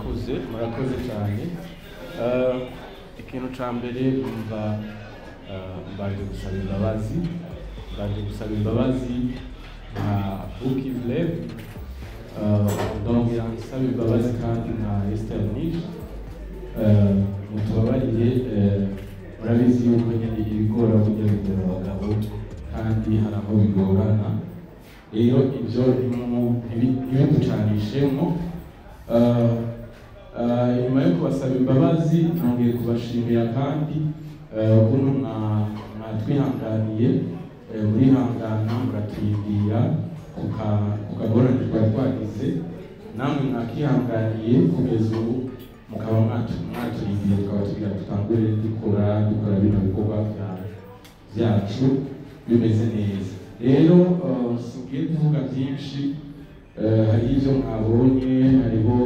Murakoze, murakoze cyane. Ikintu ca mbere numva mbanje gusaba imbabazi, mbanje gusaba imbabazi nka Bukiv Lab, ndongera nsaba imbabazi kandi nka Esther Nish. Mutubabarire, murabizi yuko nyine ibigora burya bigora abagabo, kandi hari aho bigorana. Rero ibyo ntibiducanishemo. Nyuma yo kubasaba imbabazi, nongeye kubashimira kandi ukuntu mwatwihanganiye, murihangana, muratwibwira ku kagorane twari twagize. Namwe mwakihanganiye kugeza ubu, mukaba mwaturindiye, tukaba tugira dutangure dukora bino bikorwa byacu bimeze neza. Rero singiye kuvuga byinshi. Hari ibyo mwabonye, hariho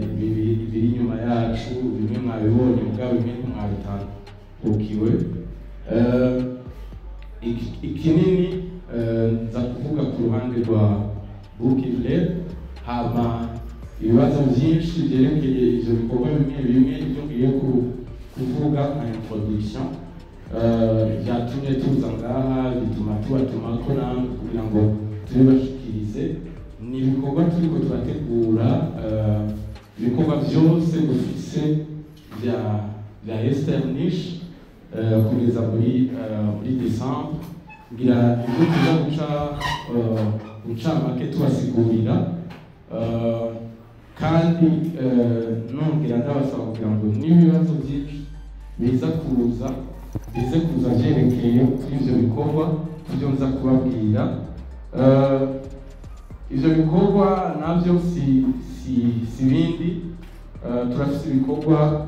ibiri inyuma yacu, bimwe mwabibonye, mugabo bimwe ntimwabitangukiwe. Ikinini nza kuvuga ku ruhande rwa Bukiv Lab, hama ibibazo byinshi byerekeye ivyo bikorwa bimwe bimwe, ibyo ngiye kuvuga nka introduction, byatumye tuza ngaha, bituma tubatuma ko namwe kugira ngo tubibashikirize, ni ibikorwa turiko turategura, ibikorwa byose dufise bya Esther Nish kugeza muri décembre. Ngira ibyo tuza guca make tubasigurira, kandi nongera ndabasaba kugira ngo n'ibibazo byinshi biza kuza, bize kuza byerekeye kuri ivyo bikorwa tubyo nza kubabwira. Ivyo bikorwa navyo si bindi. Turafise ibikorwa,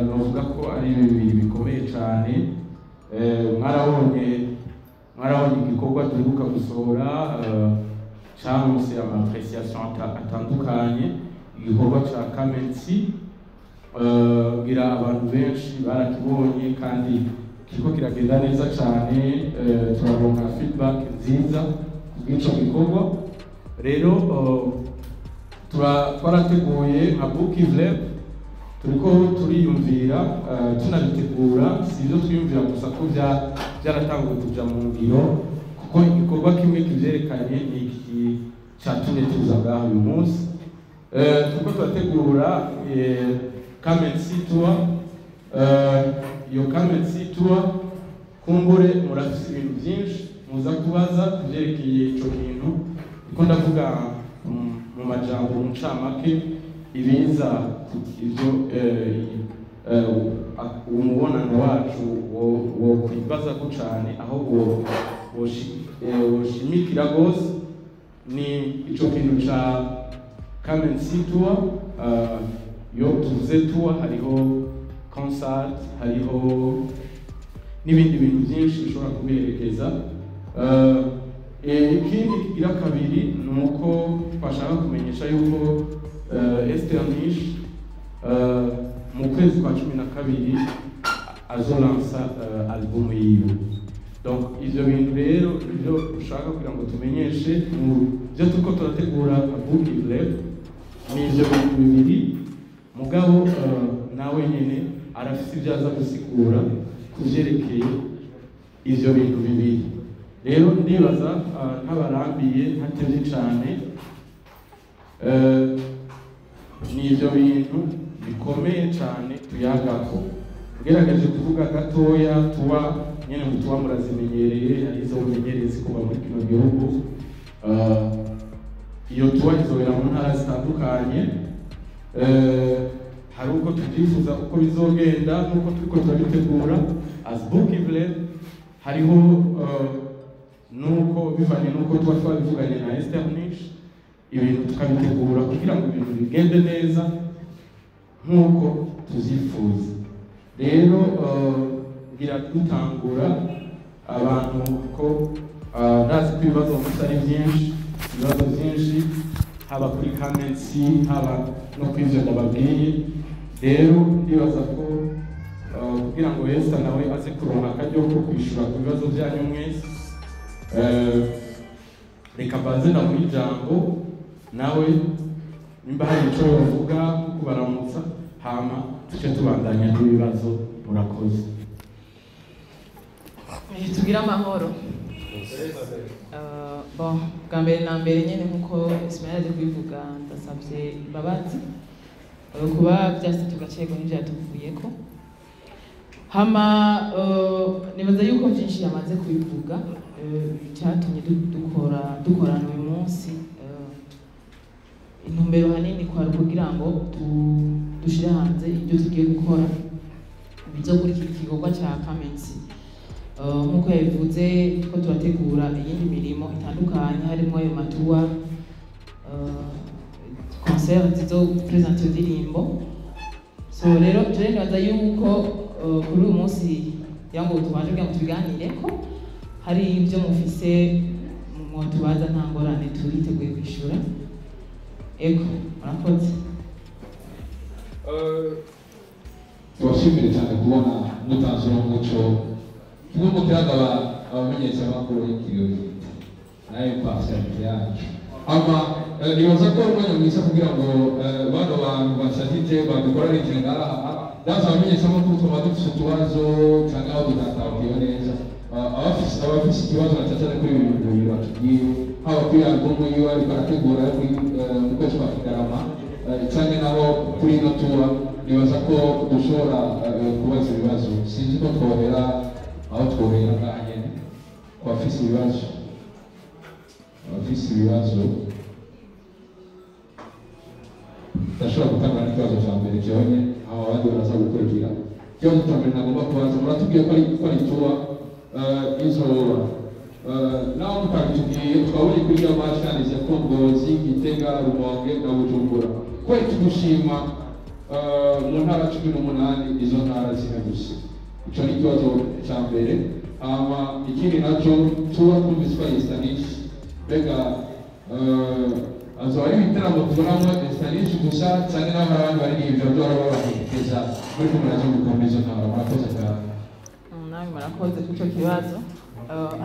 novuga ko ari bibiri bikomeye cyane. Mwarabonye igikorwa duheruka gusohora, caronse ama appréciation atandukanye, igikorwa ca Kamensi. Ngira abantu benshi barakibonye kandi kiriko kiragenda neza cyane. Turaronka feedback nziza kubw'ico gikorwa. Rero twarateguye nka Bukiv Lab, turiko turiyumvira, tunabitegura. Si ibyo twiyumvira gusa, ko byaratanguye kuja mu ngiro, kuko igikorwa kimwe kivyerekanye ni iki catumye tuza ngaha uyu munsi. Turiko turategura Come and See Tour. Iyo Come and See Tour, kumbure murafise ibintu byinshi muza kubaza kuvyerekeye ico kintu. Ndiko ndavuga mu majambo mu ncamake ibiza ivyo umubonano wacu wo kwibaza ko cane, aho woshimikira gose, ni ico kintu ca Come and See Tour. Iyo tuvuze tour, hariho concert, hariho n'ibindi bintu byinshi bishobora kubiherekeza. Ikindi kigira kabiri ni uko twashaka kumenyesha yuko Esther Nish mu kwezi kwa 12 azolansa album yiwe. Donc ivyo bintu rero ivyo ushaka kugira ngo tumenyeshe mu byo turiko turategura nka Bukiv Lab ni ivyo bintu bibiri. Mugabo nawe nyene arafise ibyo aza gusigura kuvyerekeye ivyo bintu bibiri. Rero ndibaza ntabarambiye, ntatevye cane, ni ivyo bintu bikomeye cane tuyagako. Ugerageje kuvuga gatoya, tuba nyene ngo tuba murazimenyereye, hari izo mumenyereye zikuba muri kino gihugu. Iyo tuba izobera mu ntara zitandukanye. Hari uko tubyifuza uko bizogenda n'uko turiko turabitegura as Bukiv Lab, hariho nuko bivanye nuko tuba twabivuganye na Esther Nish, ibintu tukabitegura kugira ngo ibintu bigende neza nk'uko tuvyifuza. Rero ngira dutangura abantu ko ndazi ko ibibazo gusa ari byinshi, ibibazo byinshi haba kuri Kamensi, haba no kuri ivyo ndababwiye. Rero ndibaza ko kugira ngo Esther nawe aze kuronka akaryo ko kwishura ku bibazo byanyu mwese, reka mbanze ndamuha ijambo nawe. Nimba hari ico yovuga kubaramutsa, hama tuce tubandanya n'ibibazo. Murakoze. Tugire amahoro. Bon, bwa mbere na mbere nyene, nkuko Ismael aje kubivuga, ndasabye imbabazi kuba vyase tugacerwa n'ivyatuvuyeko. Hama nibaza yuko vyinshi yamaze kubivuga, icyatumye dukora dukorana uyu munsi. Intumbero hanini kwari kugira ngo dushire hanze ibyo tugiye gukora bizokurikira igikorwa ca Kamenzi. Nk'uko yabivuze, ko turategura iyindi mirimo itandukanye, harimo ayo ma tour, concert zizo presenta iyo ndirimbo. So rero je nibaza yuko kuri uyu munsi kugira ngo tubanje kugira ngo tubiganireko, hari ibyo mufise mwotubaza, nta ngorane, turiteguye kwishura. Ego, murakoze. Tubashimire cyane kubona mutanze uno muco. Kimwe mu kiranga abamenyeshamakuru y'ikirori nayo impartialité yacu. Ama nibaza ko ari umwanya mwiza kugira ngo bano bantu bashajije badukoranije ngaha. Ndazi abamenyeshamakuru twaba dufise utubazo canke aho tudatahukiwe neza. Abafise ikibazo na cane cane kuri ibi bintu bibiri batubwiye, haba kuri album yiwe ariko arategura yo kuri mu kwezi kwa Kigarama, canke naho kuri ino tour, nibaza ko dushobora kubaza ibibazo. Sinzi ko twohera aho twohera ngaha nyene ku bafise ibibazo. Abafise ibibazo, ndashobora gutanga n'ikibazo cya mbere jewe, aho abandi baraza gukurikira. Ikibazo cya mbere nagomba kubaza, muratubwiye ko ari tour izoba, naho mutabitubwiye, twabonye kuri iyo bashanije ko Ngozi, Gitega, Rumonge na Bujumbura. Kubera tugushima mu ntara 18, izo ntara zine gusa? Ico ni ikibazo cya mbere. Hama ikindi naco, tuba twumvise ko ari Estanish, mbega azoba ari ibiteramo tubonamo Estanish gusa, canke n'aho hari abandi baririmbyi bazohora babaherekeza muri ko murazenguruka muri izo ntara? Murakoze cyane. Nawe murakoze kuri ico kibazo.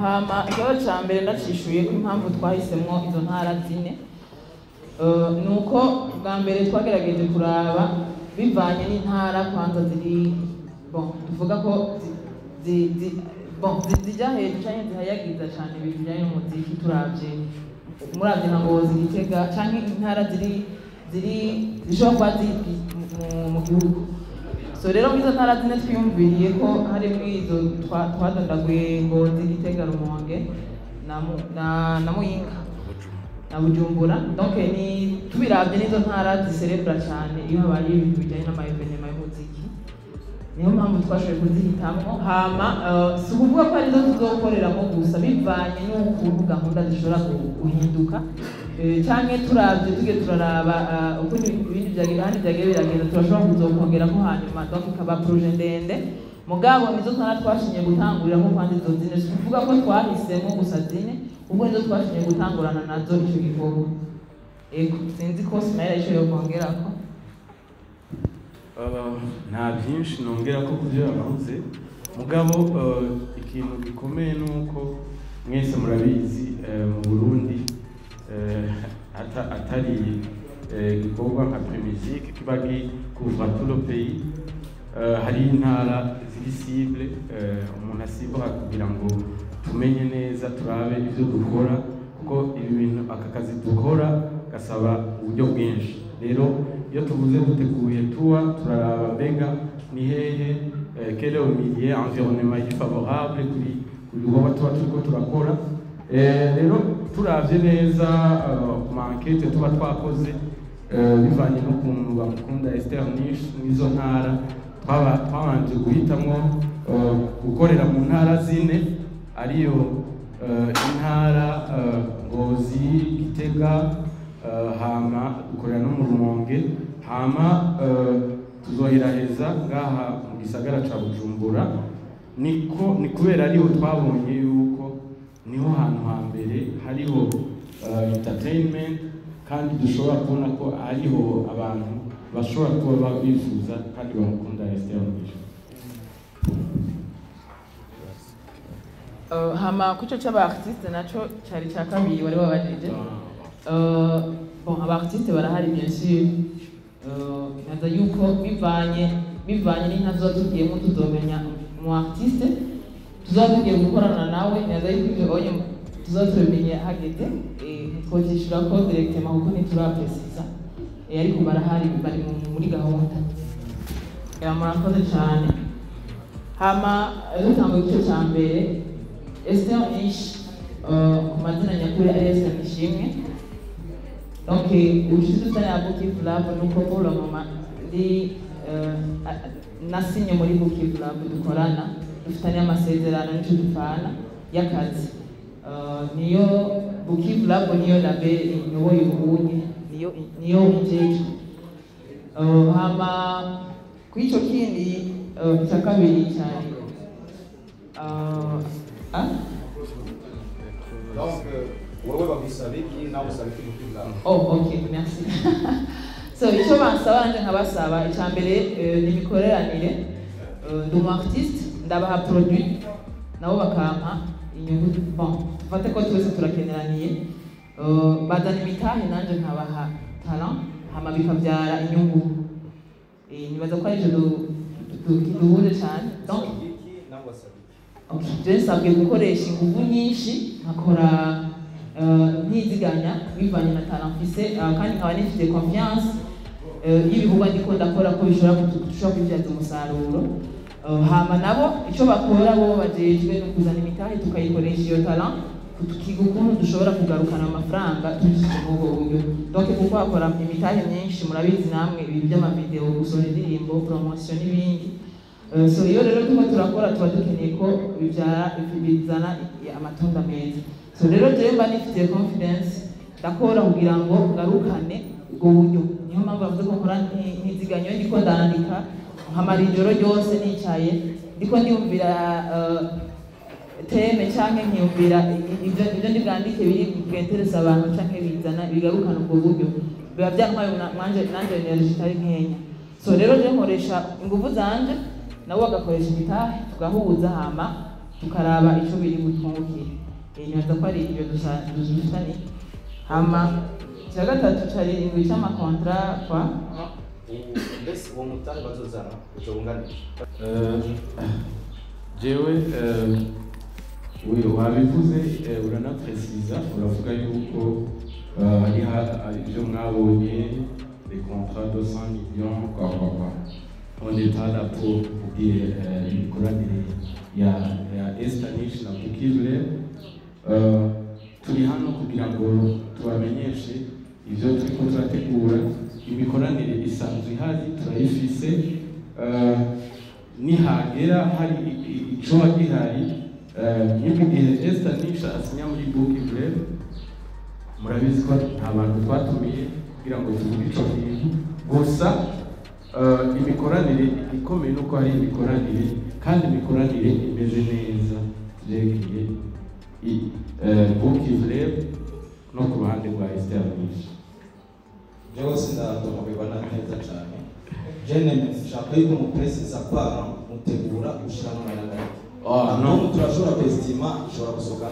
Hama ikibazo ca mbere ndacishuye ko impamvu twahisemwo izo ntara zine, ni uko bwa mbere twagerageje kuraba bivanye n'intara kwanza ziri, bon, tuvuga ko bon, zija hejuru canke zihayagiza cane ibintu bijanye n'umuziki. Turavye, muravye nka Ngozi, Gitega canke intara ziri zishobora kuba zizwi mu gihugu. So rero muri izo ntara zine twiyumviriye ko harimwo izo twadondaguye, Ngozi, Gitega, Rumonge na Muyinga na Bujumbura. Donc ni tubiravye n'izo ntara ziserebra cyane iyo habaye ibintu bijyanye n'ama événements y'umuziki, niyo mpamvu twashoboye kuzihitamwo. Hama si ukuvuga ko arizo tuzokoreramo gusa, bivanye n'ukuntu gahunda zishobora guhinduka, canke turavye tugiye turaraba uko ibindi vyagiye ahandi vyagiye biragenda, turashobora kuzokongerako hanyuma, donc ikaba projet ndende. Mugabo nizo ntara twashimye gutanguriramo kwanza izo zine. Si ukuvuga ko twahisemo gusa zine, ubwo nizo twashimye gutangurana nazo ico gikorwa. Ego, sinzi ko Ismael ico yokongerako. Nta byinshi nongera ko kubyo yavuze, mugabo ikintu gikomeye ni uko mwese murabizi, mu Burundi atari igikorwa nka Primusic kiba gikuvra tout le pays, hari intara ziri cible, umuntu asibwa kugira ngo tumenye neza, turabe ibyo dukora, kuko ibi bintu, aka kazi dukora gasaba uburyo bwinshi. Rero iyo tuvuze duteguye tour, turaraba mbega ni hehe, quel est le milieu, environnement iri favorable kuri ku bikorwa tuba turiko turakora. Rero turavye neza ku ma enquête tuba twakoze, bivanye n'ukuntu bamukunda Esther Nish n'izo ntara, twabanje guhitamwo gukorera mu ntara zine, ariyo intara Ngozi, Gitega, hama dukorera no mu Rumonge, hama tuzoheraheza ngaha mu gisagara ca Bujumbura. Niko ni kubera ariho twabonye yuko niho hantu hambere hariho entertainment, kandi dushobora kubona ko hariho abantu bashobora kuba bifuza kandi bamukunda Esther Nish. Hama kuco c'aba artiste naco cari ca kabiri wari wabajije. Bon, aba artiste barahari, bien sûr. Naza yuko bivanye n'inka tuba tugiyemo, tuzomenya umu artiste tuzoba tugiye gukorana nawe. Naza yuko ivyo onye tuzoba tubimenye hageze. Ntitwovyishura ko directement kuko ntiturapresiza. Ariko barahari, bari muri gahunda. Murakoze cyane. Hama dutanga igice cya mbere, Esther Nish, ku mazina nyakuri ari Esther Nishimwe. Donc ubucuti dufitanye na Bukivu Lab nuko pour le moment ndi nasinye muri Bukivu Lab, dukorana, dufitanye amasezerano, nico dupfana y'akazi. Niyo Bukivu Lab, niyo label inyoboye ubunye, niyo injejwe. Hama kuri ico kindi cya kabiri cyari ah? Donc, wewe bagusaba iki, nawe usaba iki Bukivu Lab? Oh, ok, merci. So, icyo bansaba nje nkabasaba, icya mbere ni imikoreranire. Ndi umu artiste, ndabaha produit, nabo bakampa inyungu. Bon, dufate ko twese turakeneraniye. Bazana imitahe, nanje nkabaha talent, hama bikabyara inyungu. Nibaza ko ari ivyo duhuje cyane. Donc, Iki nawe wasaba iki? Ok, je nsabwe gukoresha ingufu nyinshi, nkakora ntiziganya bivanye na talent mfise, kandi nkaba nifite confiance y'ibikorwa ndiko ndakora ko bishobora dushobora kubibyaza umusaruro. Hama nabo icyo bakora, bo bajejwe no kuzana imitahe, tukayikoresha iyo talent, tukiga ukuntu dushobora kugarukana amafaranga tubishyize muri ubwo buryo. Donc kuko hakora imitahe myinshi, murabizi namwe, ibintu by'amavideo, gusohora indirimbo, promotion n'ibindi. So iyo rero turimo turakora, tuba dukeneye ko bibyara, bizana amatunda meza. So rero jewe mba nifitiye confidence, ndakora kugira ngo ngarukane ubwo buryo. Niyo mpamvu bavuze ko nkora ntiziganya. Iyo ndiko ndandika, nkamara ijoro ryose nicaye ndiko ndiyumvira thème, canke nkiyumvira ivyo ndi bwandike biri bwenteresa abantu canke bizana bigarukana ubwo buryo, biba byantwaye nanje energy itari nkenya. So rero je nkoresha ingufu zanje, nabo bagakoresha imitahe, tugahuza, hama tukaraba ico biri butwungukire. Nibaza ko ari ibyo dufitaniye. Hama icya gatatu cari indwi c'ama contrat kwa Mbese uwo mutahe bazozana uzobunganisha? Jewe oui, wabivuze, uranapresiza, uravuga yuko hari ibyo mwabonye, les contrats de 100 millions, quoi quoi quoi. On n'est pas là pour dire imikoranire ya Esther Nish na Bukivu. Turi hano kugira ngo tubamenyeshe ivyo turiko turategura. Imikoranire isanzwe ihari, turayifise. Nihagera hari icoba gihari, nk'uko igihe Esther Nish asinya muri Bukivu, murabizi ko nta bantu twatumiye kugira ngo tuvuge ico kintu gusa. Imikoranire ikomeye nuko hari imikoranire, kandi imikoranire imeze neza vyerekeye Bukivu no ku ruhande rwa Esther Nish. Jewe sindatomobirwa neza cyane. Jene nshaka yuko mupresiza kwa mutegura gushiramo amahera. Ah, no. No, turashobora kwestima ishobora gusohoka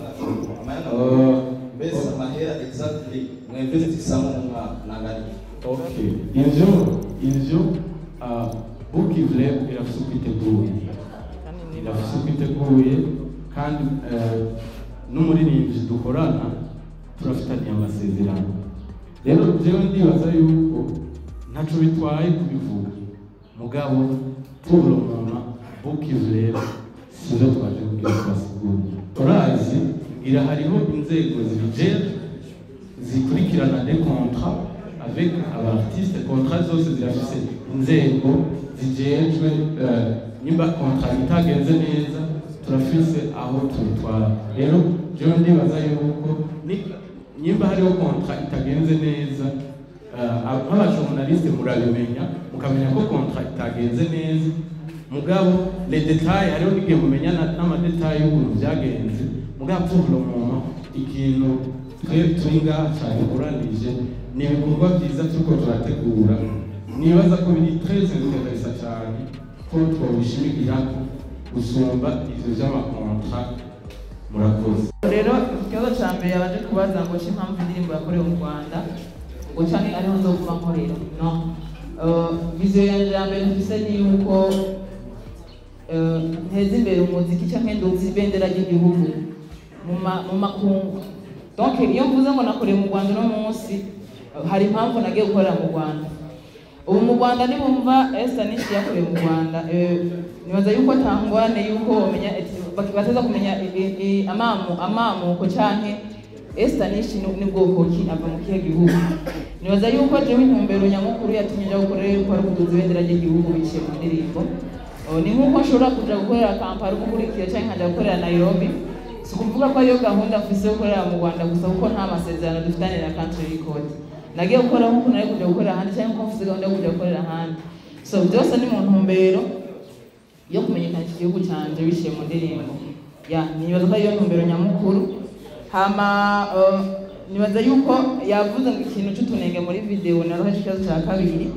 amahera. Mbese amahera exactly mwinvestisamo mu mwaka nangana? Okay. Ivyo Bukivu irafise uko iteguye. Irafise uko iteguye, kandi n'umuririmbyi dukorana turafitaniye amasezerano. Rero jewe ndibaza yuko ntaco bitwaye kubivuga. Mugabo pour le moment, Bukivu sivyo twaje kugira tubasigure. Turazi ngira hariho inzego zibijejwe zikurikirana des contrats avec aba artiste. Contrat zose zirafise inzego zijejwe. Nimba contrat itagenze neza, turafise aho tubitwara. Rero jewe ndibaza yuko nimba hariho contrat itagenze neza, nk'abajournaliste murabimenya, mukamenya ko contrat itagenze neza. Mugabo les détails, hariho n'igihe mumenya n'ama détails y'ukuntu byagenze. Mugabo pour le moment, ikintu twe turi ngaha cyabikoranije ni ibikorwa byiza turiko turategura. Nibaza ko biri très intéressant cyane ko twabishimikirako gusumba ivyo vy'ama contrat. Murakoze. Rero ikibazo cya mbere yabaje kubaza ngo c'impamvu indirimbo yakorewe mu Rwanda ngo canke ariho nzoguma nkorera. No, vision yanje ya mbere mfise ni yuko nteza imbere umuziki canke nduzi ibendera ry'igihugu mu makungu. Donc iyo mvuze ngo nakoreye mu Rwanda uno munsi, hari impamvu nagiye gukorera mu Rwanda. Ubu mu Rwanda nibumva Esther Nish yakoreye mu Rwanda, nibaza yuko atangwane yuko bomenya, bateza kumenya amamuko canke Esther Nish ni bwoko ki, ava mu kihe gihugu. Nibaza yuko jewe intumbero nyamukuru yatumye nja gukorera yuko ari ukuduza ibendera ry'igihugu biciye mu ndirimbo. Ni nk'uko nshobora kuja gukorera Kampala ugukurikira canke nkaja gukorera Nairobi. Si ukuvuga ko ariyo gahunda mfise yo gukorera mu Rwanda gusa, kuko nta masezerano dufitanye na Country Record. Nagiye gukora nk'uko nari kuja gukorera ahandi canke nkuko mfise gahunda yo kuja gukorera ahandi. So byose ni mu ntumbero yo kumenyekanisha igihugu canje biciye mu ndirimbo. Ya, nibaza ko ariyo ntumbero nyamukuru. Hama nibaza yuko yavuze ngo ikintu c'utunenge muri video, naroheje ikibazo ca kabiri.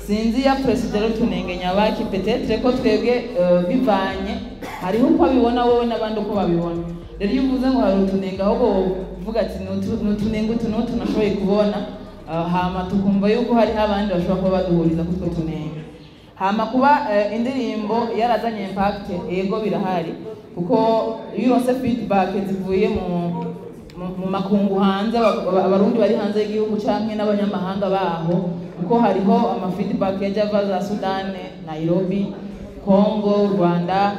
Sinzi ya president utunenge nyabaki, peut-être ko twebwe bivanye hariho uko abibona wowe n'abandi uko babibona. Rero iyo uvuze ngo hari utunenge, ahubwo uvuga ati n'utunenge utu n'utu nashoboye kubona, hama tukumva yuko hariho abandi bashobora kuba baduhuriza kuri utwo tunenge. Hama kuba indirimbo yarazanye impact, ego birahari, kuko iyo uronse feedback zivuye mu makungu hanze, Abarundi bari hanze y'igihugu canke n'abanyamahanga baho, kuko hariho ama feedback yaje ava za Sudan, Nairobi, Congo, Rwanda,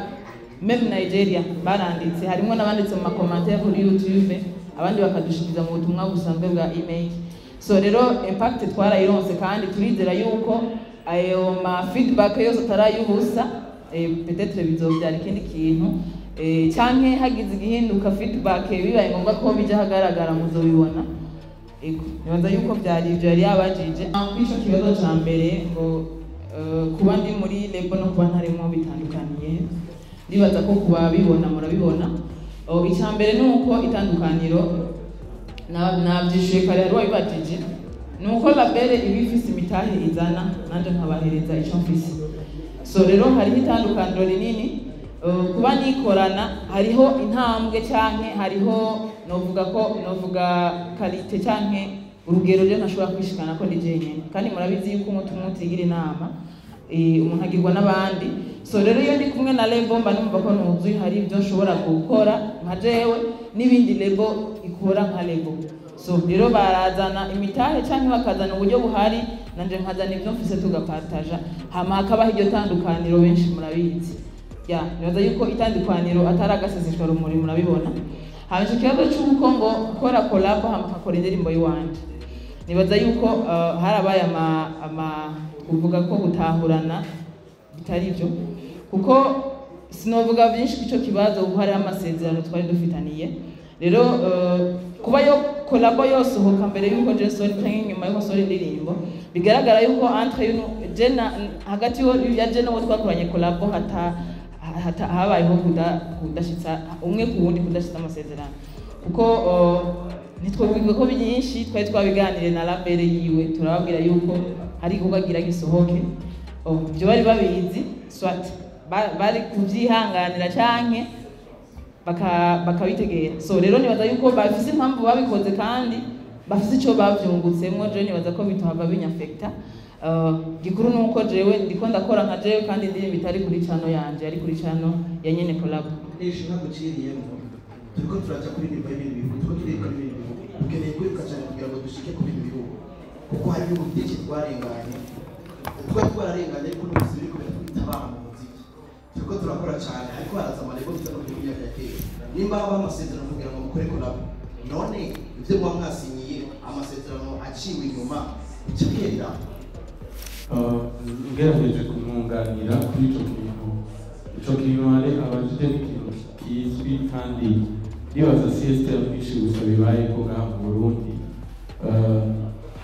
même Nigeria baranditse, harimo n'abanditse mu ma commentaire kuri YouTube, abandi bakadushikiza mu butumwa busanzwe bwa email. So rero impact twarayironse, kandi turizera yuko ayo ma feedback yose atarayubusa, peut-être bizovyara ikindi kintu, canke hagize igihinduka, feedback bibaye ngombwa ko bija ahagaragara muzobibona. Ego, nibaza yuko vyari ivyo yari yabajije. Kuri ico kibazo ca mbere ngo kuba ndi muri label no kuba ntarimo bitandukaniye, ndibaza ko kuba bibona murabibona. Icya mbere ni uko itandukaniro navyishuye kare, hari uwabibajije, ni uko label iba ifise imitahe izana, nanje nkabahereza ico mfise. So rero hariho itandukaniro rinini. Kuba nikorana hariho intambwe canke hariho novuga ko novuga qualité canke urugero rero ntashobora kwishikana ko ndi jenyene, kandi murabizi yuko umuti umwe utigira inama, umuntu agirwa n'abandi. So rero iyo ndi kumwe na label mba numva ko nuzuye, hari ibyo nshobora gukora nka jewe n'ibindi label ikora nka label. So rero barazana imitahe canke bakazana uburyo buhari, nanje nkazana ibyo mfise, tugapartaja, hama hakabaho iryo tandukaniro benshi murabizi. Ya, nibaza yuko itandukaniro atari agaseseshwa rumuri, murabibona. Hama ico kibazo c'uko ngo gukora collab hama nkakora indirimbo y'iwanje, nibaza yuko harabaye ama kuvuga ko gutahurana bitari byo, kuko sinovuga byinshi ku ico kibazo, kuko hariho amasezerano twari dufitaniye. Rero kuba yo collabo yosohoka mbere yuko Jason canke inyuma yuko sohora indirimbo, bigaragara yuko entre je na hagati ya je n'uwo twakoranye collabo hata habayeho kudashitsa umwe ku wundi, kudashitsa amasezerano, kuko ntitwovuga ko byinshi twari twabiganiriye na label yiwe, turababwira yuko hari igikorwa gira gisohoke. Ibyo bari babizi, soit bari kubyihanganira canke bakabitegera. So rero nibaza yuko bafise impamvu babikoze kandi bafise ico bavyungutsemwo. Je nibaza ko bitohava binyafekta. Gikuru nuko jewe ndiko ndakora nka jewe, kandi indirimbo itari kuri channel yanje, ari kuri channel ya nyene collab. Nishe ntaguciriyemo, turiko turaja kuri niveau y'ibindi bihugu, turiko turiruka n'ibindi bihugu, dukeneye kwiruka cyane kugira ngo dushike ku bindi bihugu, kuko hari ibihugu byinshi twarenganye, twari twararenganye, ariko n'ubu biriko biratwitabara mu muziki. Turiko turakora cyane, ariko haraza ama label bitanu mu myaka ya kera. Nimba habaho amasezerano kugira ngo mukore collab, none ibyo muba mwasinyiye amasezerano aciwe inyuma bica biherera? Ngerageje kumwunganira kuri ico kintu, ico kintu hari abajije n'ikintu kizwi, kandi ndibaza system nyinshi gusa bibaye ko ngaha mu Burundi.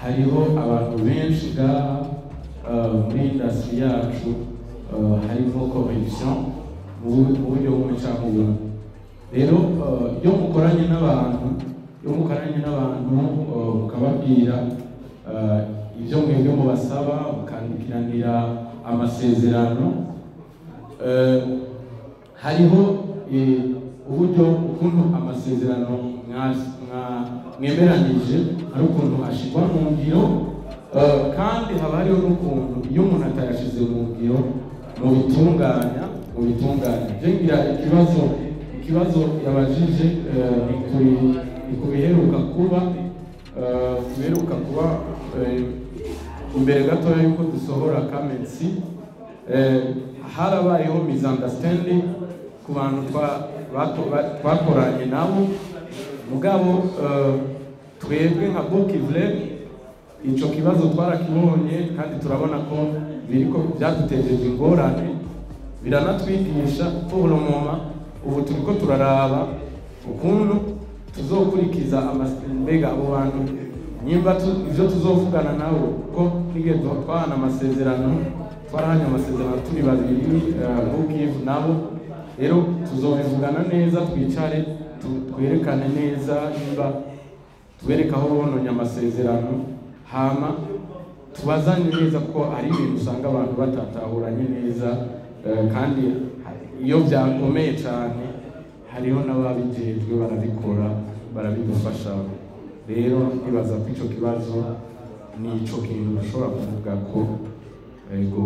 Hariho abantu benshi ngaha muri industry yacu, harimo corruption mu buryo bumwe canke ubundi. Rero iyo mukoranye n'abantu, mukababwira ibyo mwebwe mubasaba, mukandikiranira amasezerano, hariho uburyo Ukuntu amasezerano mwemeranije ari ukuntu ashirwa mu ngiro, kandi haba hariho n'ukuntu iyo umuntu atayashize mu ngiro mu bitunganya. Je ngira ikibazo yabajije ni ku biheruka kuba, imbere gatoya yuko dusohora kamensi, harabayeho misunderstanding ku bantu twakoranye nabo. Mugabo twebwe nka Bookivle ico kibazo twarakibonye kandi turabona ko biriko byadutejeje ingorane, biranatwigisha. Pour le moment ubu turiko turaraba ukuntu tuzokurikiza mbega abo bantu nyimba ivyo tuzovugana nabo, ko nige twahana amasezerano, twarahanye amasezerano turi babiri, Bookiv nabo. Rero tuzobivugana neza, twicare, twerekane neza nimba tubereke aho bononye amasezerano, hama tubazanye neza, kuko hari ibintu usanga abantu batatahuranye neza, kandi iyo byakomeye cyane hariho n'ababijejwe barabikora, barabidufasha. Rero nibaza ko ico kibazo ni ico kintu dushobora kuvuga ko, ego.